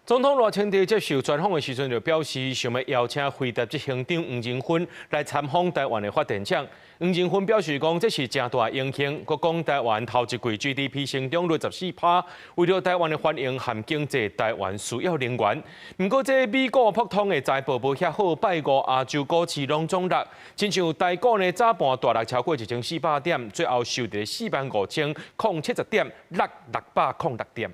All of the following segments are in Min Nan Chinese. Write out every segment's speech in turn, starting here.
總統賴清德接受專訪的時陣就表示，想欲邀請輝達執行長黃仁勳來參訪台灣的發電廠。黃仁勳表示講，這是誠大榮幸。閣講台灣頭一季 GDP 成長率14趴，為著台灣的繁榮和經濟，台灣需要能源。毋過，這美股撲通的財報無遐好，拜五亞洲股市攏總落，親像台股呢早盤大落超過1400點，最後收佇45,070點，落606點。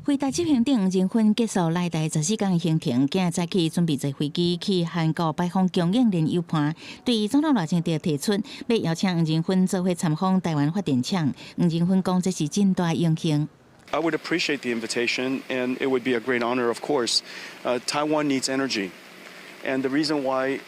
輝達執行長黃仁勳結束來台14天的行程，今日早起準備坐飛機去韓國拜訪供應鏈友伴。對總統賴清德提出欲邀請黃仁勳做伙參訪台灣發電廠，黃仁勳講這是真大榮幸。 I would appreciate the invitation, and it would be a great honor, of course. Taiwan needs energy, and the reason why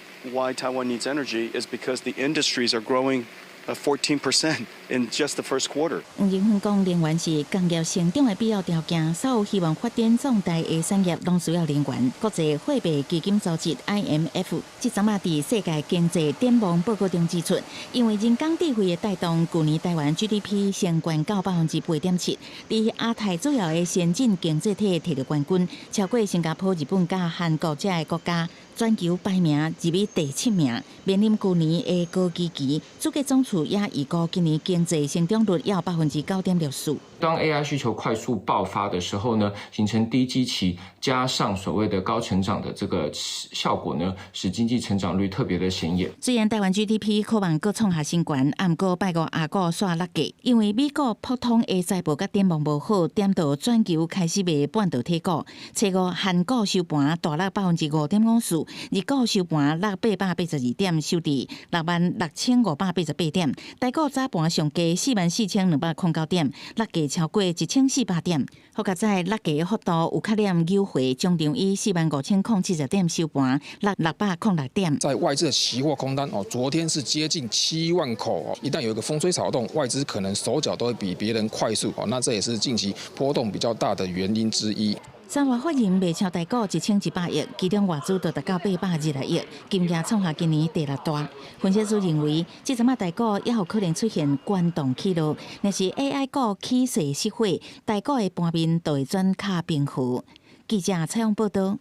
Taiwan needs energy is because the industries are growing 14% in just the first quarter. 黃仁勳講，能源是工業成長的必要條件，所有希望發展壯大的產業攏需要能源。國際貨幣基金組織 IMF 這陣仔佇世界經濟展望報告中指出，因為人工智慧的帶動，舊年台灣 GDP 升懸到8.7%，佇亞太主要的先進經濟體摕著冠軍，超過新加坡、日本佮韓國這个國家。全球排名入去第七名，面臨舊年的高基期，主計總處也預估今年經濟成長率有9.64%。當 AI 需求快速爆發的時候呢，形成低基期加上所謂的高成長的這個效果呢，使經濟成長率特別的顯眼。雖然台灣 GDP 可望閣創下新高，毋過拜五亞股煞落價，因為美股撲通的財報佮展望無好，顛倒全球開始賣半導體股。初五韓股收盤大落5.54%，日股收盤落882點，收佇66,588點。台股早盤上低44,209點，落價超過1400點。好佳哉落價幅度有較踮扭回，終場以45,070點收盤，落606點。在外資的期貨空單哦，昨天是接近7萬口哦。一旦有一個風吹草動，外資可能手腳都會比別人快速哦。那這也是近期波動比較大的原因之一。三月法人賣超台股1100億，其中外資就達到826億，金額創下今年第六大。分析師認為，這陣仔台股猶有可能出現滾動起落，若是 AI 股起勢熄火，台股的盤面就會轉較平和。記者採訪報導。